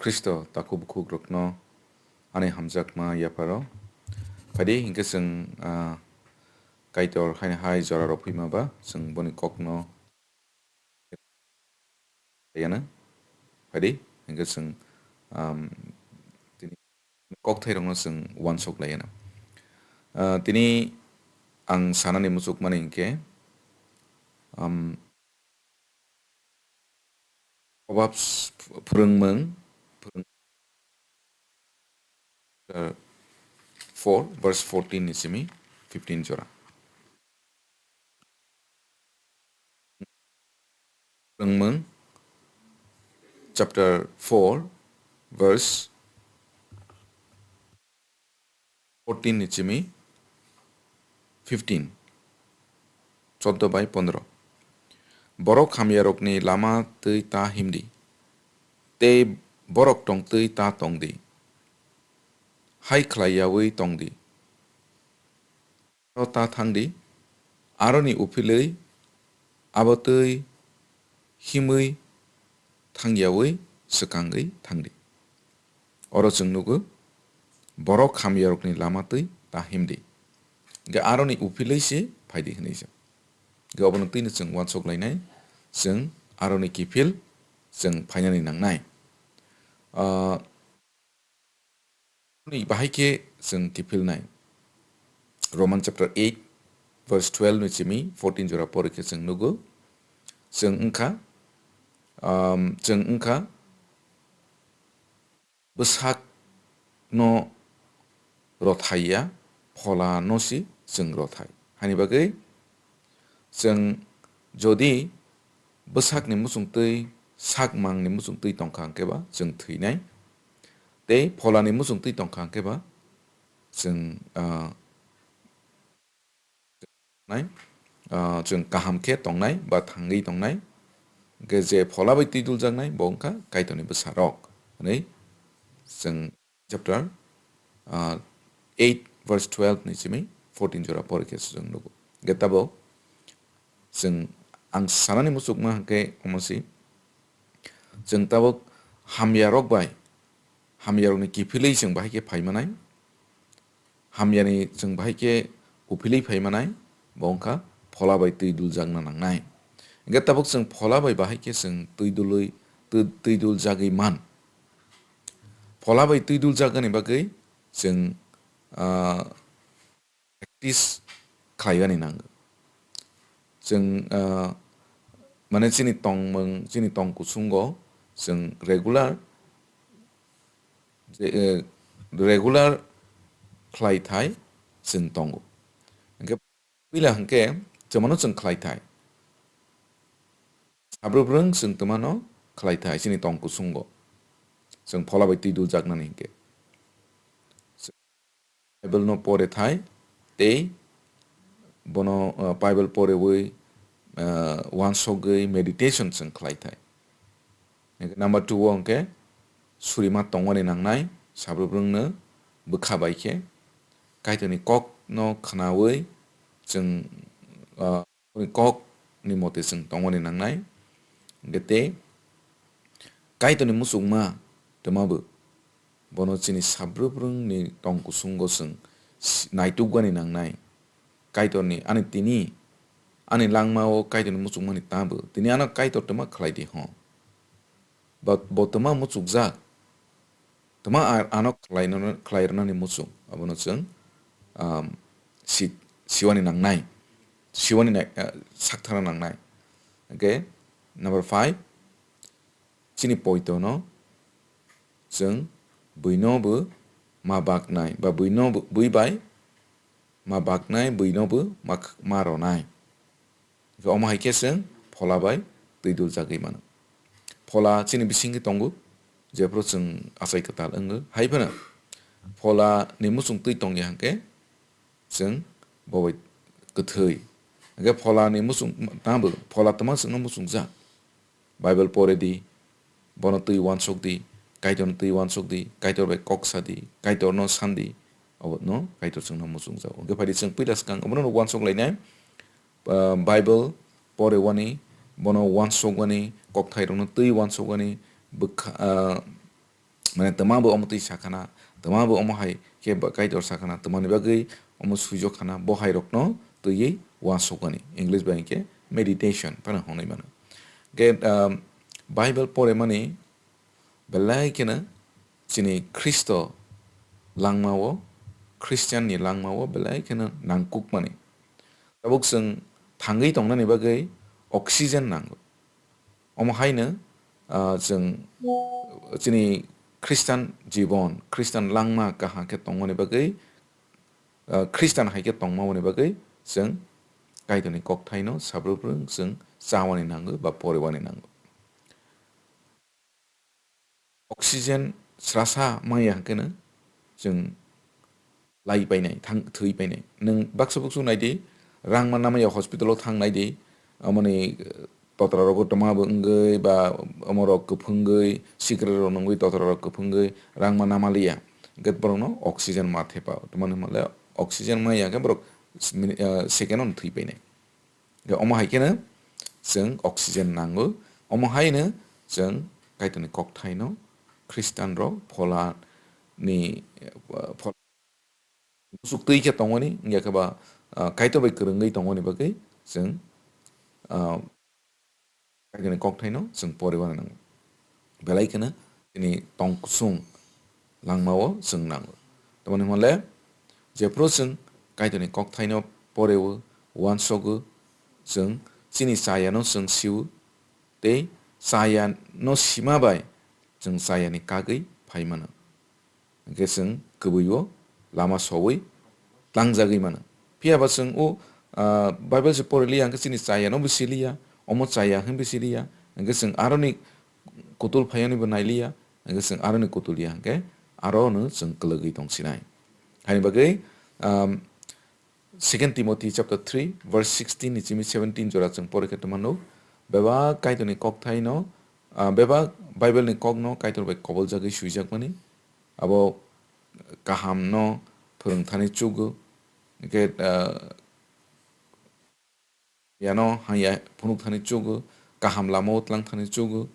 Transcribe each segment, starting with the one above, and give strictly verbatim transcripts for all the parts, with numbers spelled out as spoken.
Khristo takhuk bukhukrokno ani hamjakma yapharo. Phaidi hinkhe chwng, ah, Kaitor haino hai jorarok phima ba chwng boni kokno laiyana. Phaidi hinkhe chwng, um, tini kokthairokno chwng uansuk laiyana. Ah, tini ang sanani muchukmani hinkhe, um, Proverbs phwrwngmung, phwrwng-, chapter four verse fourteen ni simi fifteen jora. Phwrwngmung chapter four verse fourteen ni simi fifteen, choddo bai pondro. Borok hamyarokni lama twi ta himdi, tei borok tongtwi ta tongdi, hai khlai yaui tongdi. Aro ta thangdi, aroni uphilwi abo twi himwi thangyaui swkangwi thangdi. Oro chwng nugo, borok hamyarokni lama twi ta himdi. Hwnkhe aroni uphilwi se phaidi hwnwi se. Hwnkhe obono twino chwng uansuk lainai, chwng aroni kiphil chwng phainani nangnai. Ah, Ni bahai khe chwng kiphilnai. Roman chapter eight verse twelve ni simi fourteen jora pori khe chwng nugo. Chwng wngkha, um, chwng wngkha bwsakno rothai ya, pholano se chwng rothai. Hani bagwi chwng jodi bwsakni muchungtwi, sakmangni muchungtwi tongkha hwnkhe ba chwng thwinai, tei pholani muchungtwi tongkha hwnkhe ba chwng, ah, nai, ah, chwng kaham khe tongnai ba thangwi tongnai. Hwnkhe je phola bai twi duljaknai bo wngkha Kaitorni bwsarok hwnwi chwng chapter, ah, eight verse twelve ni simi fourteen jora pori khe chwng nugo. Hwnkhe tabuk chwng, ang sanani muchukma hwnkhe omo si, chwng tabuk hamyarok bai, hamyarokni kiphilwi chwng bahai khe phai manai, hamyani chwng bahai khe uphilwi phai manai, bo wngkha phola bai twi duljakna nangnai. Hwnkhe tabuk chwng phola bai bahai khe chwng twi dului, twi, twi duljagwi man. Phola bai twi duljagani bagwi chwng, ah, practice khlaigani nango. Chwng, ah, mane chini tongmung, chini tong kusungo chwng regular, je, eh, regular khlaithai chwng tongo. Hwnkhe puila hwnkhe chwmano chwng khlaithai. Sabrubrung chwng twmano khlaithai chini tong kusungo. Chwng phola bai twi duljaknani hwnkhe. Bible no pore thai tei bono, uh, Bible porewi, uh, uansogwi meditation chwng khlai thai. Number two o hwnkhe surima tongmani nangnai, sabrubrungno bwkha bai khe Kaitorni kokno khnaui chwng, uh, Boni kokni mote chwng tongmani nangnai. Hwnkhe tei Kaitorni muchungma twmabo bono chini sabrubrungni tong kusungo chwng si-, naitukgani nangnai. Kaitorni ani tini, ani langmao Kaitorni muchungmani tabo tini ano Kaitor twma khlai di ho. Bo, bo twma muchukjak. Twma a-, ano khlaino-, khlairwnani muchung, abono chwng, um, si-, siwani nangnai, siwani nai-, uh, sakthana nangnai. Hwnkhe number five, chini poitono chwng buino bo ma baknai, ba buino bo, bui bai ma baknai, buino bo ma, ma ronai. Hwnkhe omo hai khe chwng phola bai twi duljagwi mano. Phola chini bisingtwi tongo, jephuru chwng achai kwtal wngo. Hai phano phola ni muchung twi tongya hwnkhe chwng bo bai kwthwi. Hwnkhe phola ni muchung tamo, phola twma chwngno muchungjak. Bible pore di, bono twi uansuk di, Kaitorno twi uansuk di, Kaitor bai kok sa di, Kaitorno san di, abono Kaitor chwngno muchungjago. Hwnkhe phaidi chwng puila swkang obono uansuk lainai, ah, Bible pore wani, bono uansuk wani, kokthairokno twi uansuk wani, bwkha, ah, Mane twma bo omo twi sakhana, twma bo omo hai khe ba Kaitor sakhana, twmani bagwi omo swijok khana, bo hai rokno twiwi uansukmani. English bai hwnkhe meditation phano hwnwi mano. Hwnkhe, um, Bible poremani belai kheno chini Khristo langmao, Christian ni langmao belai kheno nangkukmani. Tabuk chwng thangwi tongnani bagwi oxygen nango. Omo haino, ah, chwng chini Christian jibon, Christian langma kaham khe tongmani bagwi, ah, Christian hai khe tongmani bagwi chwng Kaitorni kokthaino sabrwk brwng chwng chawani nango ba poribani nango. Oxygen srasa maya hwnkhe no chwng lai painai, thang-, thwi painai. Nwng baksa buksu nai di, rang manna maya hospital o thang nai di, amoni, eh, totra rogo twma bo wngwi ba omo rok kwphwngwi, sikra rok nungwi totra rok kwphwngwi, rang manna maliya. Hwnkhe borokno oxygen ma thepa, twmani hwnle oxygen maya hwnkhe borok s-, mini-, eh, second o thwi painai. Hwnkhe omo hai kheno chwng oxygen nango. Omo haino chwng Kaitorni kokthaino Khristanrok pholani, eh, phola muchuk twi khe tongmani, wngya khe ba, ah, Kaitor bai kwrwngwi tongmani bagwi chwng, ah, Kaitorni kokthaino chwng poribani nango. Belai kheno chini tongkusung langmao chwng nango. Tamoni hwnle, jephru chwng Kaitorni kokthaino poreo, uansogo, chwng chini chayano chwng sio, tei chayano sima bai chwng chayani kagwi phai mano. Hwnkhe chwng kwbwi-o lama soui tlangjagwi mano. Phiya ba chwng o, ah, Bible se poriliya hwnkhe chini chayano bo siliya, omo chaya hwnwi bo siliya, hwnkhe chwng aroni kutul phaiyanwi bo nailiya, hwnkhe chwng aroni kutul ya hwnkhe arono chwng kwlwgwi tongsinai. Haini bagwi, um, Second Timothy chapter three verse sixteen ni simi seventeen jora chwng porikhe tongmano. Bebak Kaitorni kokthaino, ah, bebak Bible ni kokno Kaitor bai koboljagwi swijakmani. Abo kahamno phwrwngthani chugo, hwnkhe, ah, yano hanya phunukthani chugo, kaham lamao tlangthani chugo,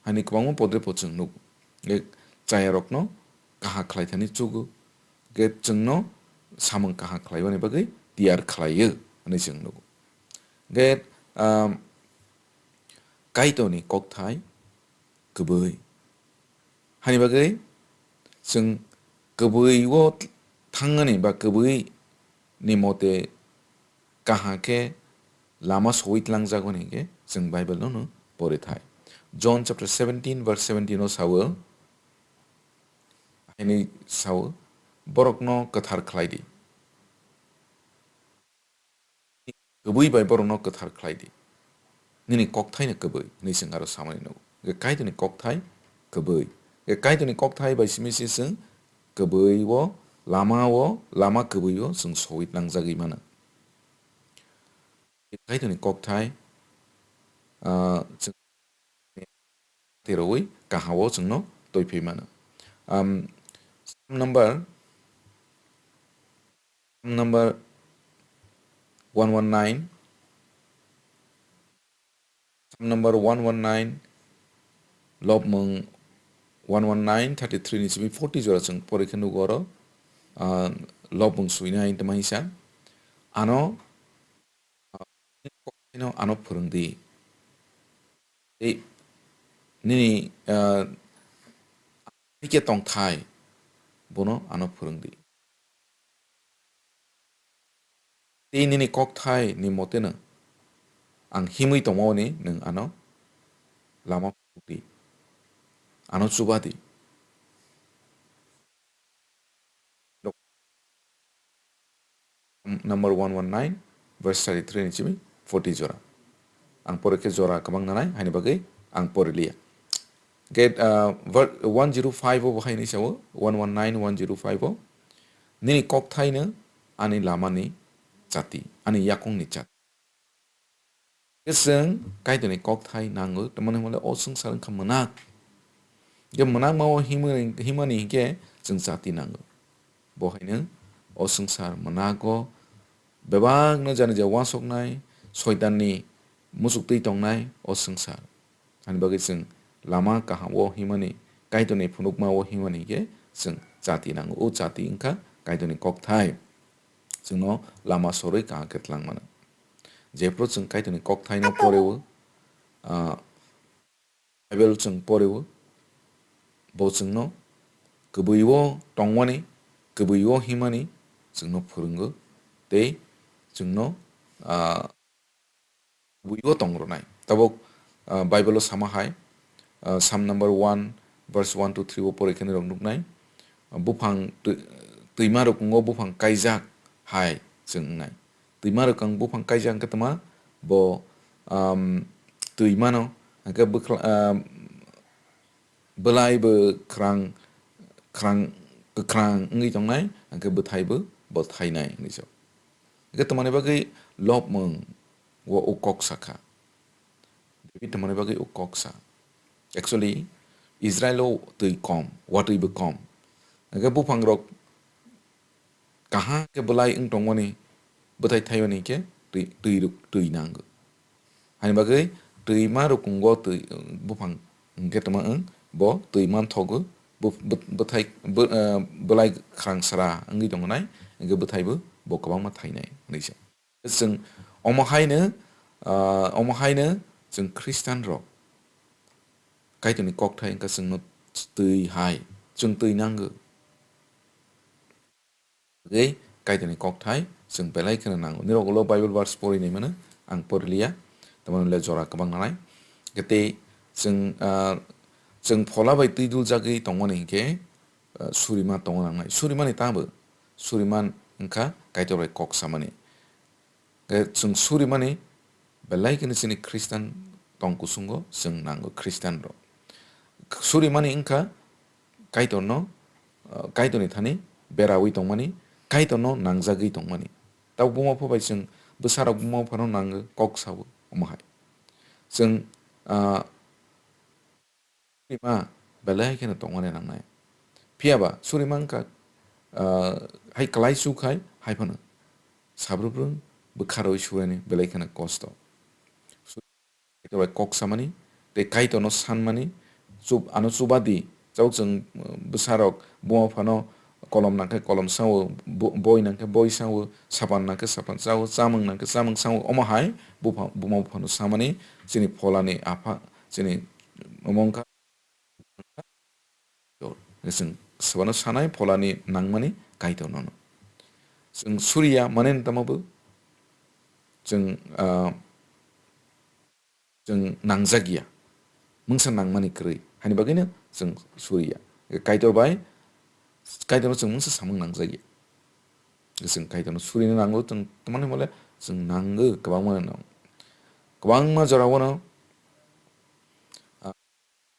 haini kwbangma podre pod chwng nugo. Hwnkhe chayarokno kaha khlaithani chugo, hwnkhe chwngno samung kaha khlaimani bagwi tiyar khlaio hwnwi chwng nugo. Hwnkhe, um, Kaitorni kokthai kwbwi. Hani bagwi chwng kwbwi-o thangnani ba kwbwi ni mote kaham khe lama soi tlangjagmani hinkhe chwng Bible no no pori thai. John chapter seventeen verse seventeen o sawo, haini sawo, "Borokno kwthar khlai di." Kwbwi bai borokno kwthar khlai di. Nini kokthaino kwbwi, hwnwi chwng aro samani nugo. Hwnkhe Kaitorni kokthai kwbwi. Hwnkhe Kaitorni kokthai bai simi se chwng kwbwi-o, lama-o, lama kwbwi-o chwng soi tlangjagwi mano. Kaitorni kokthai, ah, chwng terowi kahao chwngno toiphai mano. Um, Psalm number, Psalm number one one nine, Psalm number one one nine, Lobmung one one nine thirty-three ni simi forty jora chwng porikhe nugo oro, ah, Lobmung suinai tongma hisa. Ano, ano phwrwng di. Tei nini, ah, hai khe tongthai, bono ano phwrwng di. Tei nini kokthai ni moteno ang himwi tongmani nwng ano lama phunuk di, ano chuba di. Number one one nine, verse thirty-three ni simi forty jora. Ang pore khe jora kwbang nanai, haini bagwi ang pori liya. Get, uh, ver-, one zero five o bo haini sao, one one nine, one zero five o. Nini kokthaino ani lamani chati, ani yakungni chati. Chwng Kaitorni kokthai nango, tamoni hwnle o swngchar wngkha mwnak. Je mwnakma o himani, himani hinkhe chwng chati nango. Bo haino o swngchar mwnago bebakno jani je uansuknai, soitanni muchuk twi tongnai o swngchar. Ani bagwi chwng lama kaham o himani Kaitorni phunukma o himani hinkhe chwng chati nango. O chati wngkha Kaitorni kokthai. Chwngno lama sorwi kaham khe twlang mano. Jephru chwng Kaitorni kokthaino poreo, ah, Bible chwng poreo, bo chwngno kwbwi o tongmani, kwbwi o himani chwngno phwrwngo, tei chwngno, ah, bui o tong rwnai. Tabuk, ah, Bible o sama hai, ah, Psalm number one, verse one to three o pore khe norok nuknai. Buphang twi-, twima rwkwngo buphang kaijak hai chwng wngnai. Twima rwkang buphang kaijak hwnkhe tma bo, um, twi mano, hwnkhe bwkhla-, um, bwlai bo khwrang, khwrang, kwkhwrang wngwi tongnai, hwnkhe bwthai bo, bo thainai hinwi sa. Hwnkhe tmani bagwi lobmung o, o kok sakha. David tmani bagwi o kok sa. Actually, Israel o twi kom, watwi bo kom. Hwnkhe buphangrok kaham khe bwlai wng tongmani, bwthai thaimani khe twi, twi rwk, twi nango. Hani bagwi twima rwkwngo twi, buphang hwnkhe tongma wng, bo twi manthogo, bu-, bu-, bwthai, bu-, eh, bwlai khwrang sra wngwi tongnai, hwnkhe bwthaibo bo kwbangma thainai hinwi sa. Chwng omo haino, ah, omo haino chwng Khristian rok Kaitorni kokthai wngkha chwngno twi hai, chwng twi nango. Tei Kaitorni kokthai chwng belai kheno nango. Nirok ulo Bible verse pori nai mano, ang poriliya. Tamoni le jora kwbang nanai. Tei chwng, ah, chwng phola bai twi duljagwi tongmani hinkhe, ah, surima tongna nangnai. Surimani tabo? Suriman wngkha Kaitor bai kok samani. Khe chwng surimani belai kheno chini Khristian tong kusungo chwng nango Khristian rok. Surimani wngkha Kaitorno, ah, Kaitorni thani beraui tongmani, Kaitorno nangjagwi tongmani. Tabuk buma pha bai chwng bwsarok buma phano nango kok sao omo hai. Chwng, ah, Surima belai kheno tongmani nangnai. Phiya ba surima wngkha, ah, hai kwlaisu khai hai phano sabrubrum bwkha rwi surani belai kheno kosto. Kaitor bai kok samani tei Kaitorno sanmani, chup-, ano chuba di. Chao chwng, uh, bwsarok buma phano kolom nangkhe kolom sao, bo-, boi nangkhe boi sao, sapan nangkhe sapan sao, chamung nangkhe chamung sao, omo hai bupha-, buma buphano samani chini pholani apha, chini omo wngkha chwng swbano sanai pholani nangmani Kaitor nono. Chwng suriya mane tamo bo chwng, ah, chwng nangjak ya, mungsa nangmani kwrwi, hani bagwino chwng suriya. Kaitor bai, Kaitorno chwng mungsa samung nangjak ya. Chwng Kaitorno surina nango, chwng tamani mole chwng nango, kwbangma no. Kwbangma jorao no, ah,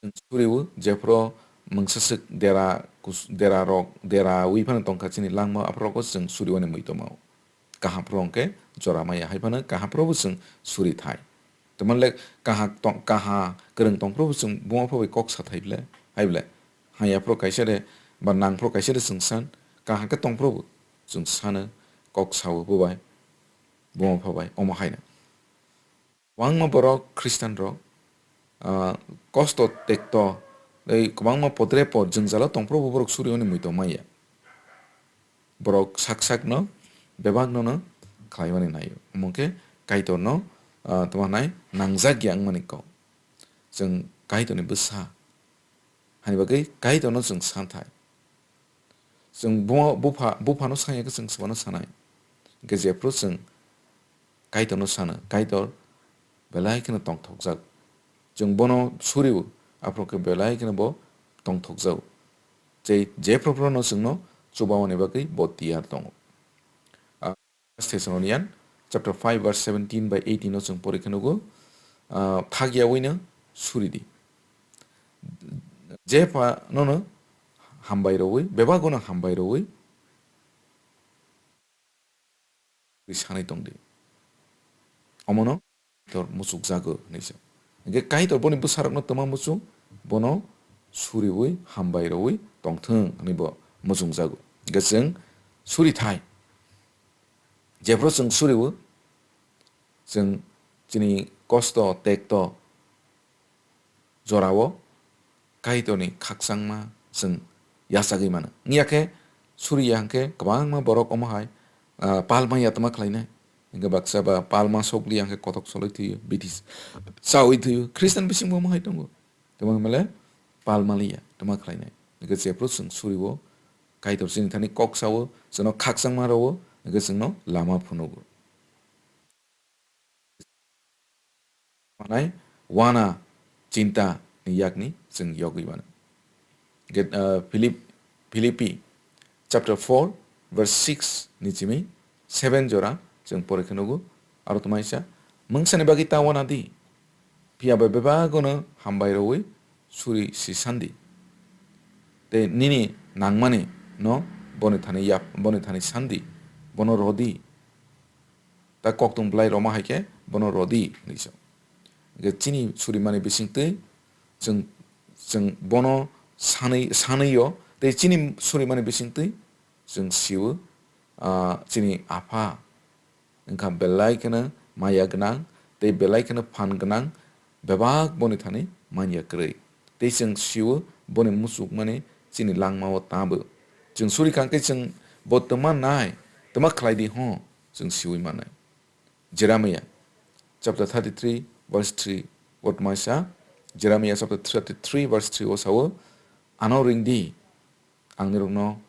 chwng suriwo, jephru mungsa swk dera kus-, dera rok, dera wi phano tongkha chini langma, aphuru chwng suriwani mui tongmao. Kaham phuru hwnkhe jora maya hai phano kaham phuru bo chwng suri thai. Tamani le kaham tong-, kaham kwrwng tong phuru bo chwng buma pha bai kok sa thai ble, hai ble. Haya phuru kaisa de, ba nang phuru kaisa de chwng san, kaham khe tong phuru bo chwng sano, kok sao bo bai, buma pha bai, omo haino. Kwbangma borok Khristian rok, ah, kosto tekto, tei kwbangma podre pod jwngjalo tong phuru bo borok suriwani mui tong maya. Borok sak sakno bebakno no khlaiwani naio. Omo khe Kaitorno, ah, tamo nai nangjak ya wngmani kok. Chwng Kaitorni bwsa. Hani bagwi Kaitorno chwng santhai. Chwng buma-, bupha, buphano sanya khe chwng swbano sanai. Hwnkhe jephru chwng Kaitorno sana, Kaitor belai kheno tongthokjak. Chwng bono suriwo, aphuru khe belai kheno bo tongthokjago. Tei jephru phruno chwngno chubamani bagwi bo tiyar tongo. Ah, First Thessalonian chapter five verse seventeen by eighteen o chwng pori khe nugo, ah, thak yaui no suri di. Jepha nono hambai rwui, bebago no hambai rwui, sanai tong di. Omono Kaitor muchukjago hinwi se. Hingke Kaitor boni bwsarokno twma muchung, bono suriwi, hambai rwui tongthwng hinwi bo muchungjago. Hingke chwng suri thai. Jephru chwng suriwo, chwng chini kosto, tekto, jorao Kaitorni khakchangma chwng yachagwi mano. Wngya khe suriya hwnkhe kwbangma borok omo hai, ah, palma yatma khlainai. Hwnkhe baksa ba palma sokliya hwnkhe kotok soloi thwiyo, bithi chawi thwiyo. Khristan bisingbo omo hai tongo. Tamo hwnmale palma liya, tamo khlainai. Hwnkhe jephru chwng suriwo, Kaitor chini thani kok sao, chwngno khakchangma rwo, hwnkhe chwngno lama phunugo. Manai wana chinta ni yakni chwng yogwi mano. Get, uh, Philip-, Philippi chapter four verse six ni simi seven jora chwng pore khe nugo. Aro tongmani sa, "Mungsani bagwi ta wana di, phiya bai bebagono hambai rwui suri si sandi. Tei nini nangmani no boni thani yap, boni thani sandi, bono rodi." Ta koktwng bwlai roma hai khe bono rodi hwnwi sa. Hwnkhe chini surimani bisingtwi chwng, chwng bono sanwi, sanwi-o tei chini surimani bisingtwi chwng sio, ah, chini Apha wngkha belai kheno maya gwnang tei belai kheno phan gwnang, bebak boni thani manya kwrwi. Tei chwng sio boni muchukmani chini langmao tabo. Chwng suri kha khe chwng bo twma nai, twma khlai di ho, chwng siui manai. Jeremiah chapter thirty-three verse three, o tma sa, Jeremiah chapter thirty-three verse three o sao, "Ano ring di, ang nirokno,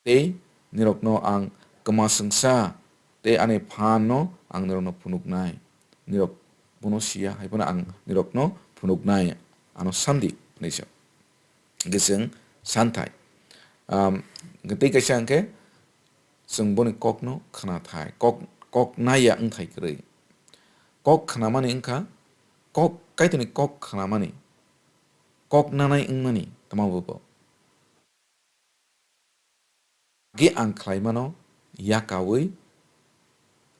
tei nirokno ang kwma swngsa, tei ani phanno ang nirokno phunuknai. Nirok bono siya, hai phano ang nirokno phunuknai, ano sandi," hwnwi sa. Hwnkhe chwng santhai. Am, tei kaisa hwnkhe chwng boni kokno khnathai, kok, kok naiya wngthai kwrwi. Kok khnamani wngkha, kok, Kaitorni kok khnamani, kok nanai wngmani tamo bo. Age ang khlaimano yakaui,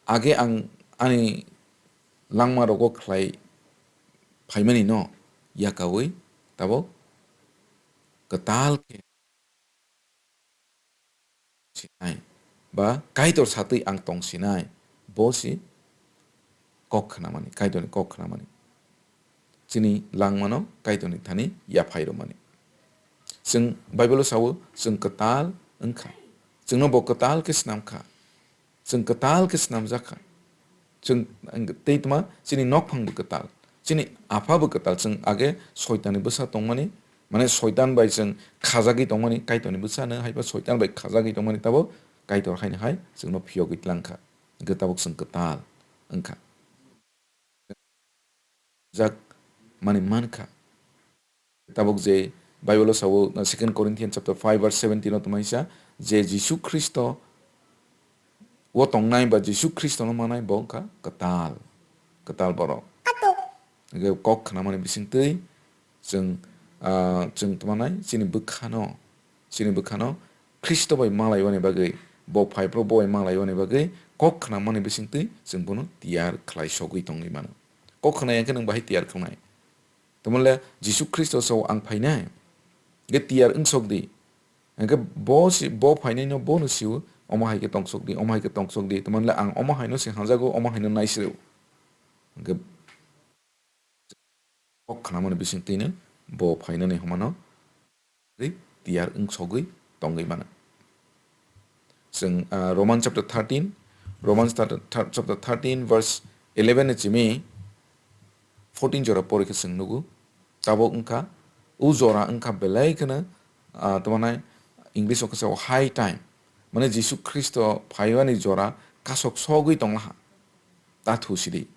age ang ani langma rogo khlai phaimani no yakaui, tabok kwtal khe sinai ba Kaitor satwi ang tong sinai, bo si kok khnamani, Kaitorni kok khnamani. Chini langmano Kaitorni thani yaphai rwmani. Chwng Bible-o sao, chwng kwtal wngkha. Chwngno bo kwtal khe snam kha. Chwng kwtal khe snamjak kha. Chwng, tei tma, chini nokphang bo kwtal. Chini apha bo kwtal. Chwng age Soitanni bwsa tongmani, mane Soitan bai chwng khajagwi tongmani, Kaitorni bwsano haiba Soitan bai khajagwi tongmani, tabo Kaitor haino hai chwngno phiyogwi tlang kha. Hwnkhe tabuk chwng kwtal wngkha. Jak mani mankha. Tabuk je Bible-o sao, uh, Second Corinthians chapter five verse seventeen o tongmani sa, je Jisu Khristo o tongnai ba Jisu Khristono manai bo wngkha kwtal, kwtal borok. Hwnkhe kok khnamani bisingtwi chwng, ah, chwng tongmanai chini bwkhano, chini bwkhano Khristo bai malaibani bagwi, bo phaiphru bo bai malaibani bagwi kok khnamani bisingtwi chwng bono tiyar khlai sogwi tongwi mano. Kok khna ya khe nwng bahai tiyar khlai? Tamole Jisu Khristo sao ang phainai, hwnkhe tiyar wng sok di. Hwnkhe bo si, bo phainaino bono sio, omo hai khe tong sok di, omo hai khe tong sok di. Tamole ang omo haino se hamjago, omo haino naisreo. Hwnkhe kok khnamani bisingtwino bo phainani hwnmano tiyar wng sogwi tongwi mano. Chwng, ah, Roman chapter thirteen, Romans thir-, thir-, chapter thirteen verse eleven ni simi fourteen jora pori khe chwng nugo. Tabuk wngkha, o jora wngkha belai kheno, ah, tamo nai English o khe sao high time. Mane Jisu Khristo phaimani jora kasok sogwi tonglaha. Ta thu sidi,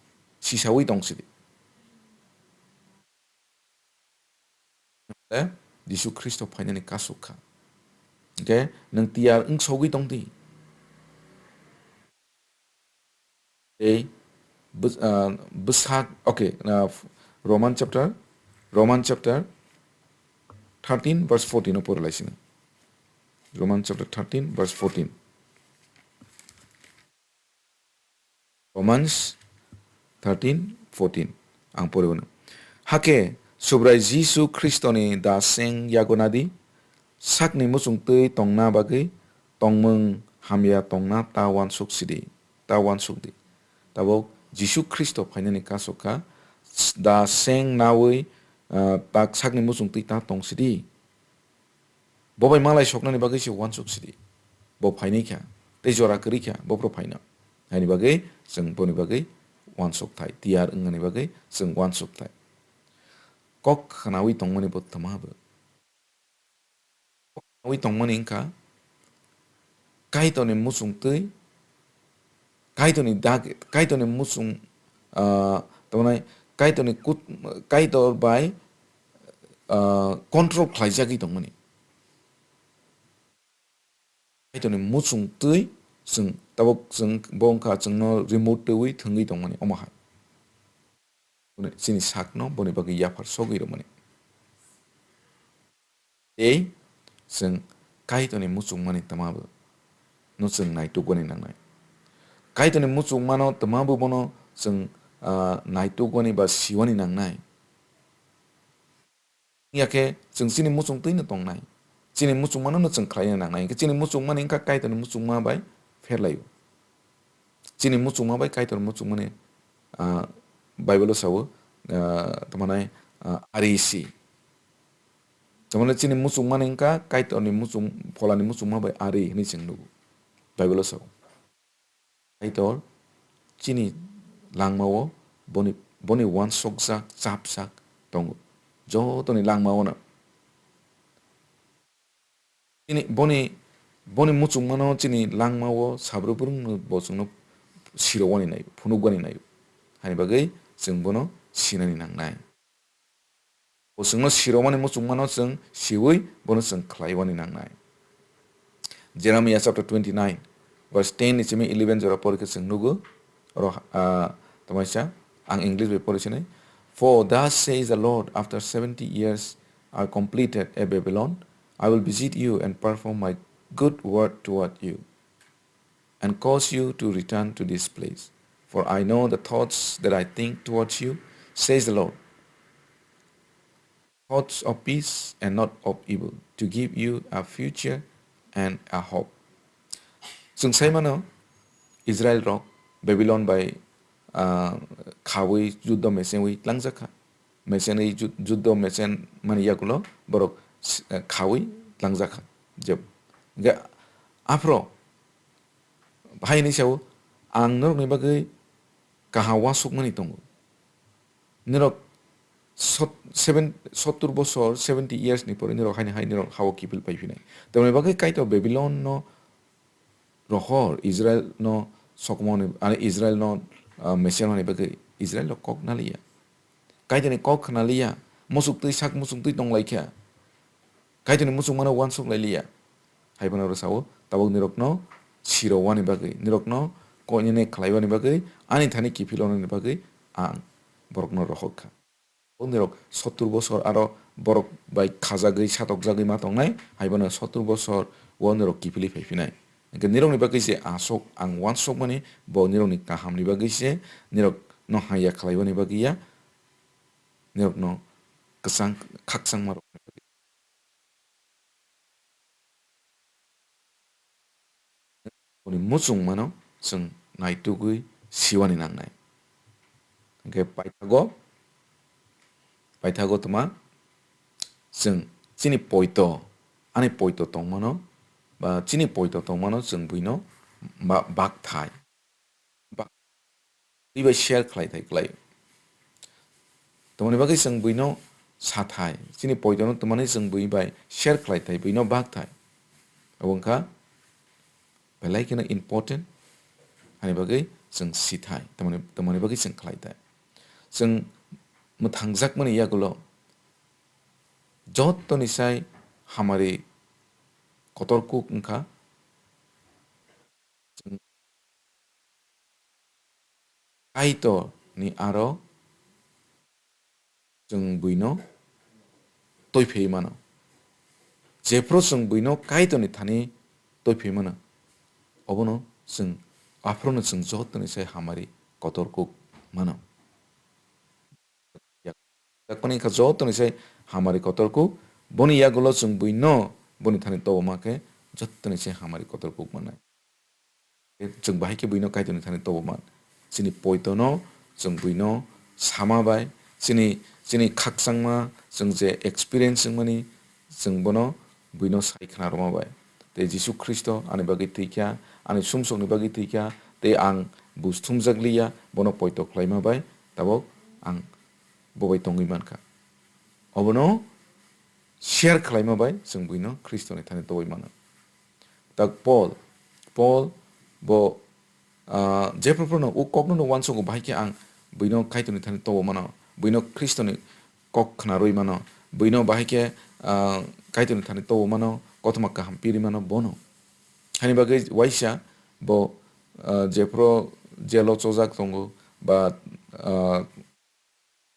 sisaui tong sidi. Jisu Khristo phainani kasuk kha. Hwnkhe nwng tiyar wng sogwi tong di. Tei bws-, ah, bwsak, okay, ah, Roman chapter, Roman chapter thirteen verse fourteen o pori lai sini. Roman chapter thirteen verse fourteen. Romans thirteen fourteen. Ang pori bono. Hakhe Subrai Jisu Khristoni da seng yagonadi, sakni muchungtwi tongna bagwi tongmung hamya tongna ta uansuk sidi, ta uansuk di. Tabuk Jisu Khristo phainani kasuk kha, da seng nawi, ah, tak sakni muchung twi ta tong sidi. Bo bai malai soknani bagwi se uansuk sidi. Bo phainai kha, tei jora kwrwi kha, bophuru phaino. Haini bagwi chwng boni bagwi uansuk thai, tiyar wngnani bagwi chwng uansuk thai. Kok khnawi tongmani bo tma bo. Kok khnawi tongmani wngkha Kaitorni muchung twi, Kaitorni dag, Kaitorni muchung, ah, tamani Kaitorni kut-, Kaitor bai, ah, control khlaijagwi tongmani. Kaitorni muchung twi chwng tabuk chwng bo wngkha chwngno remote twiwi thwngwi tongmani omo hai. Boni, chini sakno boni bagwi yaphar sogwi rwmani. Tei chwng Kaitorni muchungmani twmabo no chwng naitukmani nangnai. Kaitorni muchungmano twmabo bono chwng, ah, naitukmani ba siwani nangnai. Wngya khe chwng chini muchung twino tongnai. Chini muchungmano no chwng khlaina nangnai. Hwnkhe chini muchungmani wngkha Kaitorni muchungma bai pherlaio. Chini muchungma bai Kaitor muchungmani, ah, Bible-o sao, ah, tamo nai, ah, ari si. Tamo nai chini muchungmani wngkha Kaitorni muchung-, pholani muchungma bai ari hwnwi chwng nugo. Bible-o sao. Kaitor chini langmao boni, boni uansukjak, chapjak tongo. Jotoni langmaono. Chini boni, boni muchungmano chini langmao sabru brwngno bo chwngno sirowani naio, phunukgwani naio. Haini bagwi chwng bono sinani nangnai. Bo chwngno siromani muchungmano chwng siwi bono chwng khlaiwani nangnai. Jeremiah chapter twenty-nine, verse ten ni simi eleven jora porikhe chwng nugo. Oro, ah, tamaisa, ang English bai pori sinai. "For thus says the Lord, after seventy years I completed a Babylon, I will visit you and perform my good word toward you, and cause you to return to this place. For I know the thoughts that I think towards you, says the Lord, thoughts of peace and not of evil, to give you a future and a hope." Chwng sai mano, Israel rok Babylon bai, ah, khawi juddo mesenwi tlangjak kha. Mesenwi jud-, juddo mesen mani yagulo borok s-, eh, khawi tlangjak kha. Je, hwnkhe aphro hai hwnwi sao, "Ang norokni bagwi kaham uansukmani tongo. Norok sot-, seven, sottur bosor, seventy years ni pore norok haino hai norok hao kiphil pai phinai." Tamoni bagwi Kaitor Babylon no rohor, Israel no sokmani, ani Israel no, ah, mesenmani bagwi Israel rok kok naliya. Kaitorni kok khna liya, muchuk twi sak muchung twi tong lai kha. Kaitorni muchungmano uansuk lai liya. Hai phano oro sao, tabuk nirokno sirowani bagwi, nirokno koinene khlaiwani bagwi, ani thani kiphilonani bagwi ang borokno rohor kha. O nirok sottur bosor aro borok bai khajagwi, satokjagwi ma tongnai, hai phano sottur bosor o nirok kiphilwi phai phinai. Hwnkhe nirokni bagwi se aswk ang uansukmani, bo nirokni kahamni bagwi se, nirokno hamya khlaiwani bagwi ya, nirokno kwchang, khakchangma rokni bagwi. Boni muchungmano chwng naitugwi siwani nangnai. Hwnkhe paithago, paithago twma chwng chini poito, ani poito tongmano, ba chini poito tongmano chwng buino ba-, bakthai. Ba-, twi bai share khlai thai kwlai. Tamoni bagwi chwng buino sa thai, chini poitono tamani chwng bui bai share khlai thai, buino bak thai. Abo wngkha belai kheno important, hani bagwi chwng si thai, tamoni, tamoni bagwi chwng khlai thai. Chwng mwthangjakmani yagulo jotoni sai hamari kotor kuk wngkha. Kaitorni aro chwng buino twiphai mano. Jephru chwng buino Kaitorni thani twiphai mano, obono chwng, aphruno chwng jotoni sai hamari kotor kuk mano. Yakni kha jotoni sai hamari kotor kuk, boni yagulo chwng buino boni thani toboma khe jotoni sai hamari kotor kuk mannai. Chwng bahai khe buino Kaitorni thani toboma. Chini poitono chwng buino sama bai, chini, chini khakchangma, chwng je experience wngmani, chwng bono buino sai khna rwma bai. Tei Jisu Khristo ani bagwi thwikha, ani sumsokni bagwi thwikha, tei ang buj thumjak liya, bono poito khlaima bai, tabuk ang bo bai tongwi mankha. Obono share khlaima bai chwng buino Khristoni thani tobwi mano. Tak Paul, Paul bo, ah, jephru phruno o kokno no uansugo, bahai khe ang buino Kaitorni thani tobo mano, buino Khristoni kok khna rwi mano, buino bahai khe, ah, Kaitorni thani tobo mano, kothoma kaham piri mano bono. Hani bagwi waisa bo, ah, jephru jelo chojak tongo ba, ah,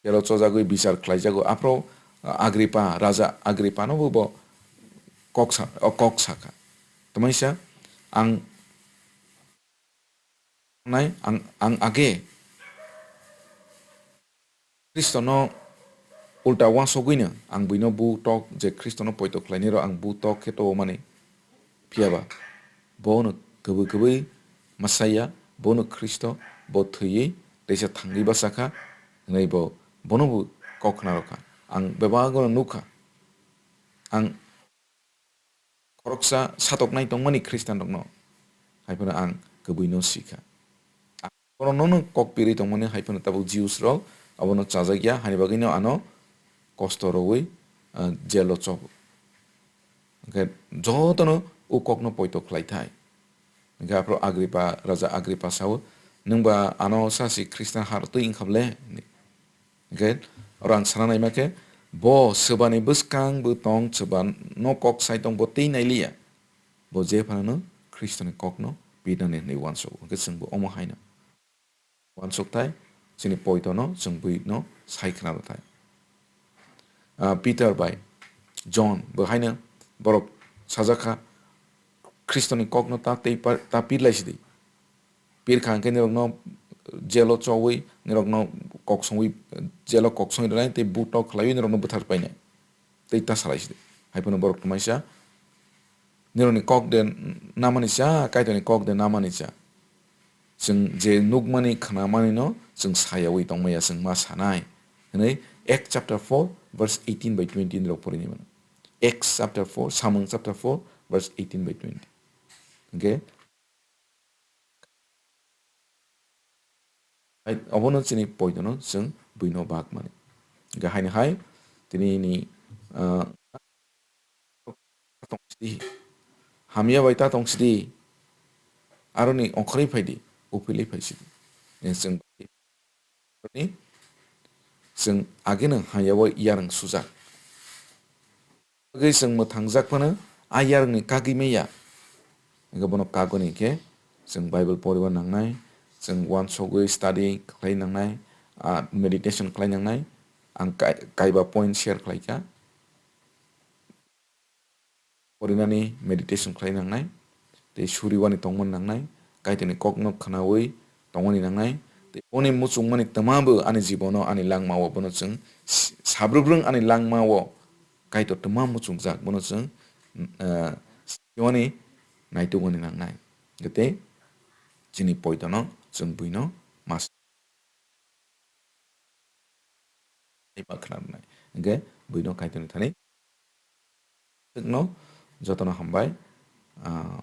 jelo chojagwi bichar khlaijago. Aphro, ah, Agripa, Raja Agripano bo, bo kok sa-, o kok sakha. Tamaisa ang nai, ang, ang age Khristono ulta uansugwino ang buino bu tok je Khristono poito khlainai rw ang bu tok khe tobomani. Phiya ba, bono kwbwi kwbwi Messiah, bono Khristo, bo thwiwi teisa thangwi bachakha, hwnwi bo, bono bo kok khna rwkha. Ang bebagono nukha. Ang khoroksa satoknai tongmani Khristanrokno, hai phano ang kwbwino sikha. Borokno no kok pirwi tongmani hai phano tabuk Jews rok abono chajakya, hani bagwino ano kosto rwui, ah, jelo chobo. Hwnkhe jotono o kokno poito khlai thai. Hwnkhe aphuru Agripa, Raja Agripa sao, "Nwng ba ano sasi Khristan har twi wngkha ble?" hwnwi. Hwnkhe oro ang sana naima khe, bo swbani bwskang bo tong, swba no kok sai tong, bo twi nailiya. Bo je phano Khristoni kokno pirnani hwnwi uansuk. Hwnkhe chwngbo omo haino. Uansukthai, chini poitono chwng buino sai khna rwthai. Ah, Peter bai John bo haino borok sajak kha, "Khristoni kokno ta tei pa-, ta pirlai sidi." Pirkha hwnkhe nirokno jelo chowi, nirokno kok songwi, jelo kok songwi rwnai tei butok khlaiwi nirokno bwthar painai. Tei ta salai sidi. Hai phano borok tongmani sa, "Nirokni kok de namani cha, Kaitorni kok de namani cha. Chwng je nukmani, khnamanino chwng sayawi tongmaya, chwng ma sanai," hwnwi Acts chapter four verse eighteen by twenty nirok porini mano. Acts chapter four, Samung chapter four verse eighteen by twenty. Hwnkhe hai, obono chini poitono chwng buino bak mani. Hwnkhe haino hai, tini ni, ah, tong sidi, hamya bai ta tong sidi, aroni ongkhorwi phaidi, uphilwi phai sidi. Chwng ni chwng ageno hamya o yarwng sujak. Bagwi chwng mwthangjak phano a yarwngni kagwi manya. Hwnkhe bono kagoni khe chwng Bible poriba nangnai, chwng uansugwi study khlai nangnai, ah, meditation khlai nangnai. Ang kai-, kaiba point share khlaikha. Porinani meditation khlai nangnai, tei suriwani tongmani nangnai, Kaitorni kokno khnaui tongmani nangnai, tei boni muchungmani twma bo ani jibono, ani langmao bono chwng s-, sabrubrwng ani langmao Kaitor twma muchungjak, bono chwng, ah, siyoni naitugani nangnai. Tei chini poitono chwng buino mas-, khna rwnai. Hwnkhe buino Kaitorni thani Chwkno jotono hambai, ah,